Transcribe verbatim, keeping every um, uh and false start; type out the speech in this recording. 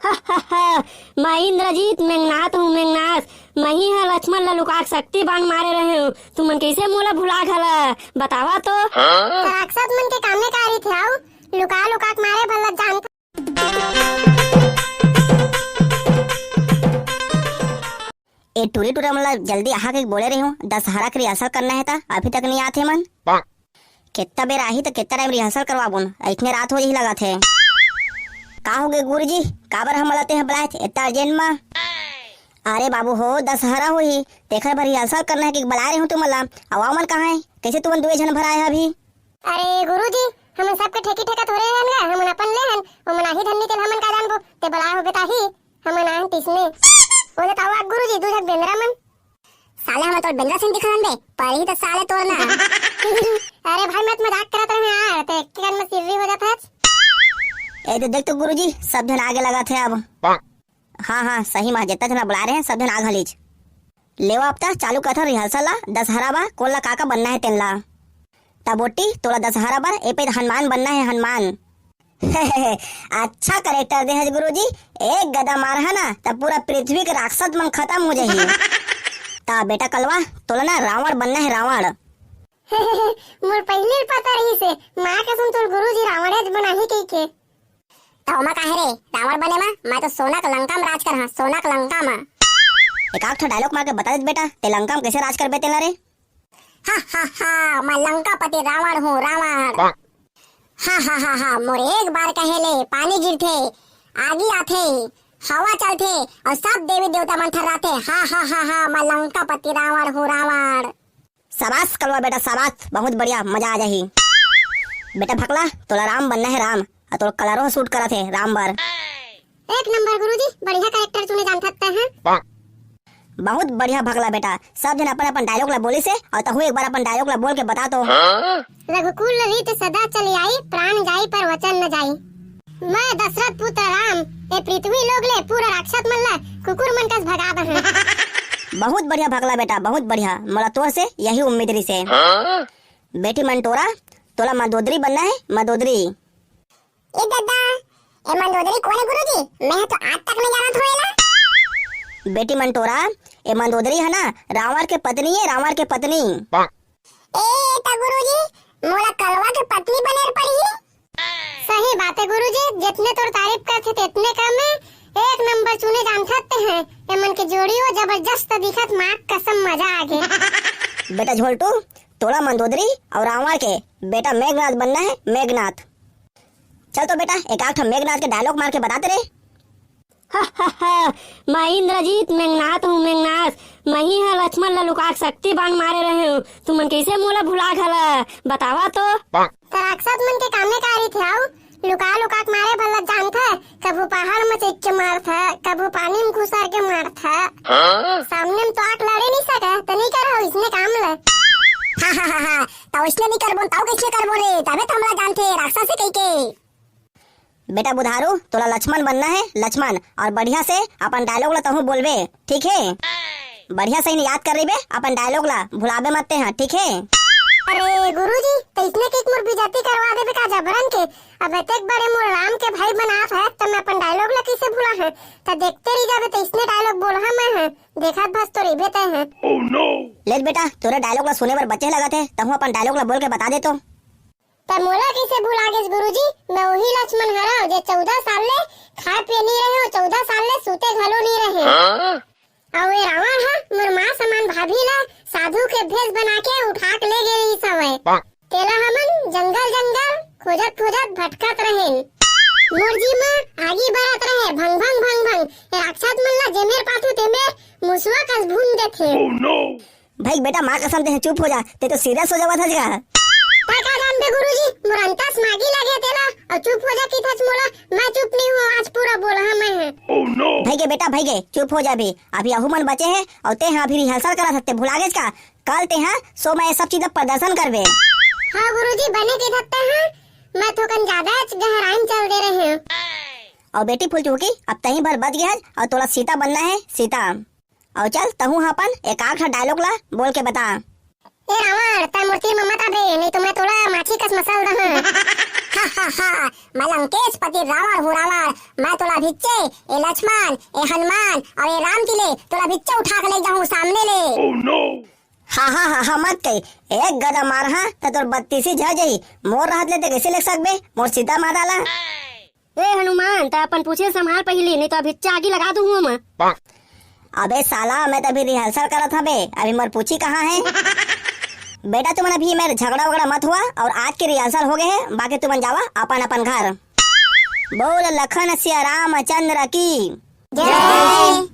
मैं इंद्रजीत मेघनाथ हूँ, मेघनाथ। मही ह लक्ष्मण ला लुकाक शक्ति बाण मारे रहे हूँ। तुमन कैसे मोला भुला घला? बतावा तो। राक्षस मन के कामे कारी थे, आऊ लुका लुकाक मारे भला जानत। ए टूरी टूरा मन ला जल्दी आहा के बोले रहे हूँ, दशहरा के रिहर्सल करना है ता अभी तक नहीं आते मन। कितना बेर आही त कितना टाइम रिहर्सल करवाबोन, इतने रात हो जाही लगत हे। का होगे गुरुजी, काबर हमला तेह बलाए थे इतना अर्जेंट मा? अरे बाबू हो, दशहरा होही, तेखर बर रिहर्सल करना है कि बलाए रहे हूँ तुमला। अउ मन कहाँ है? कैसे तुमन दुए झन भर आए ह अभी? अरे गुरुजी, हमन सबके ठेकी ठेका थोरे हन गा, हमन अपन ले हन, ओमन आही धन्नी तेल हमन का जानबो, ते बलाए होबे ताही, हमन आए हन तिसने। ओले ताऊ आ गुरुजी, दू झन बेंदरा मन। साले हमन तोर बेंदरा सिंह दिखत हन बे, परही त साले तोर ना। अरे भाई, मैं तो मजाक करत रहे यार, ते एक के कान में सिर्री हो जात है। ए दे देख तो गुरुजी, सब झन आगे लगत हे अब। हाँ, हाँ, सही मा, जितना झन बुलाए रहे हैं, सब झन आ घलीच। लेवा अब त चालू करथन रिहर्सल ला, दशहरा बा, कोन ला का का बनना है तेन ला। त बोटी, तोला दशहरा बर ए पे हनुमान बनना है, हनुमान। अच्छा कैरेक्टर दे हस गुरुजी, एक गदा मारहा ना, त पूरा पृथ्वी के राक्षस मन खत्म हो जाही। त बेटा कलवा, तोला ना रावण बनना है, रावण। मोर पहिले पता रहिस हे, माँ कसम तोर गुरुजी रावणेच बनाही कहिके। त ओमा काहे रे, रावण बने मा? मैं तो सोना के लंका में राज करहा, सोना के लंका में। एक आध ठो डायलॉग मार के बता देत बेटा, ते लंका में कैसे राज करबे तेला रे? हा, हा, हा, मैं लंकापति रावण हूँ, रावण। हा, हा, हा, हा, मोर एक बार कहे ले पानी गिरथे, आगी आथे, हवा चलथे अउ सब देवी देवता मन थर्राथे। हा, हा, हा, हा, मैं लंकापति रावण हूँ, रावण। शाबाश कलवा बेटा, शाबाश, बहुत बढ़िया, मजा आ जाही। बेटा भकला, तोला राम बनना है, राम, अउ तोला कलरो सूट करत है राम बर। एक नंबर गुरुजी, बढ़िया कैरेक्टर चुने जानथस तैं ह। बहुत बढ़िया भकला बेटा, सब झन अपन अपन डायलॉग ला बोलिस हे, अउ तहू एक बार अपन डायलॉग ला बोल के बता तो। रघुकुल रीत सदा चली आई, प्राण जाई पर वचन न जाई। मैं दशरथ पुत्र राम, ए पृथ्वी लोक ले पूरा राक्षस मन ला कुकुर मन कस भगा दहूं। बहुत बढ़िया भकला बेटा, बहुत बढ़िया, मोला तोर से यही उम्मीद रहिस हे। बेटी मंटोरा, तोला मंदोदरी बनना है, मंदोदरी। ए ददा, ए मंदोदरी कोन हे गुरुजी? मैं तो आज तक नहीं जानत हों एला। बेटी मंटोरा, ए मंदोदरी है ना, रावण के पत्नी है, रावण के पत्नी। ए त गुरुजी, मोला कलवा के पत्नी बने ल पड़ही। सही बात है गुरुजी, जितने तोर तारीफ करथे तेतने कम है। एक नंबर चुने जानथस तैं ह। एमन के जोड़ी हो जबरदस्त दिखत, माँ कसम मजा आ गे। बेटा झोलटू, तोला मंदोदरी अउ रावण के बेटा मेघनाथ बनना है, मेघनाथ। चल तो बेटा, एक आध ठो मेघनाथ के डायलॉग मार के बता दे रे। मैं इंद्रजीत मेघनाथ हूँ, मेघनाथ। मही ह लक्ष्मण ला लुकाक शक्ति बाण मारे रहे हूँ। तुमन कैसे मोला भुला घला? बतावा तो। त राक्षस मन के कामे कारी थे, आऊ लुका लुकाक मारे भला जानथे। कभू पहाड़ में चढ़ के मारथे, कभू पानी में घुसर के मारथे। सामने में तो आके लड़े नहीं सके, त नहीं करहू इसने काम ले। हा, हा, हा, हा। त इसने नहीं करबो, त कैसे करबो रे? तभे तो हमला जानथे राक्षस हे कहिके। बेटा बुधारू, तोला लक्ष्मण बनना है, लक्ष्मण, अउ बढ़िया से अपन डायलॉग ला तहूँ बोलबे, ठीक है? बढ़िया से ही याद कर रहिबे अपन डायलॉग ला, भुलाबे मत तैं ह, ठीक है? अरे गुरुजी, त इसने कहिके मोर बेइज्जती करवा देबे का जबरन के? अब एतेक बड़े मोर राम के भाई बनात है, त मैं अपन डायलॉग ला कैसे भुलाहूँ? त देखते रहि जाबे, त इसने डायलॉग बोलहूँ मैं ह, देखत बस तो रहिबे तैं ह। ले बेटा, तोरे डायलॉग ला सुने बर बचे लगत हे, तहूँ अपन डायलॉग ला बोल के बता दे तो। त मोला कइसे भुला गेस गुरुजी? मैं उही लक्ष्मण हरंव, जे चौदह साल ले खाए पिए नइ रहेंव, चौदह साल ले सूते घलो नइ रहेंव। हाँ? अउ ए रावण ह मोर माँ समान भाभी ला साधु के भेष बना के उठा के ले गे रिहिस हवय। तेला हमन जंगल जंगल खोजत खोजत भटकत रहेन। मोर जी म आगी बरत रहे, भंग भंग भंग भंग। ए राक्षस मन ला जेमेर पाथू तेमेर मुसवा कस भून देथे। भाई बेटा, माँ कसम, तैं ह चुप हो जा, तैं तो सीरियस हो जावत हस गा। तैं का जानबे गुरुजी, मोर अंतस म आगी लगे तेला, अउ चुप हो जा कहिथस मोला, मैं चुप नइ हों, आज पूरा बोलहूँ मैं ह। भाई गे बेटा, भाई गे, चुप हो जा अभी, अभी अहू मन बचे हे, अउ तैं ह अभी रिहर्सल करत हस, तैं भुला गेस का? कल तैं ह शो म ए सब चीज ला प्रदर्शन करबे। हाँ गुरुजी, बने कहिथस तैं ह, मैं थोकन जादा गहराई म चल दे रहेंव। अउ बेटी फुलचुकी, अब तहीं भर बच गे हस, अउ तोला सीता बनना हे, सीता। अउ चल, तहूँ ह अपन एक आध ठा डायलॉग ला बोल के बता। ए रावण, तैं मोर तीर म मत आबे, नइ तो मैं तोला माछी कस मसल दहूँ। हा, मैं लंकेश पति रावण हूँ, रावण। मैं तोला भिच्चे, ए लक्ष्मण, ए हनुमान अउ ए राम जी ले तोला भिच्चे उठा के ले जाहूँ सामने ले। हाँ हाँ हाँ हाँ, मत कही। एक गदा मारहूँ त तोर बत्तीसी झर जाही। मोर रहत ले ते कइसे लेग सकबे मोर सीता माता ला? ए हनुमान, त अपन पूछी ल संभाल पहिली, नहीं तो अभी आगी लगा दूंगा मैं। अबे साला, मैं तो अभी रिहर्सल करत हबे, अभी मोर पूछी कहाँ हे? बेटा, तुमन अभी मेर झगड़ा वगड़ा मत हुआ, अउ आज के रिहर्सल हो गे हे, बाकी तुमन जावा अपन अपन घर। बोल लखन सिया रामचंद्र की जय।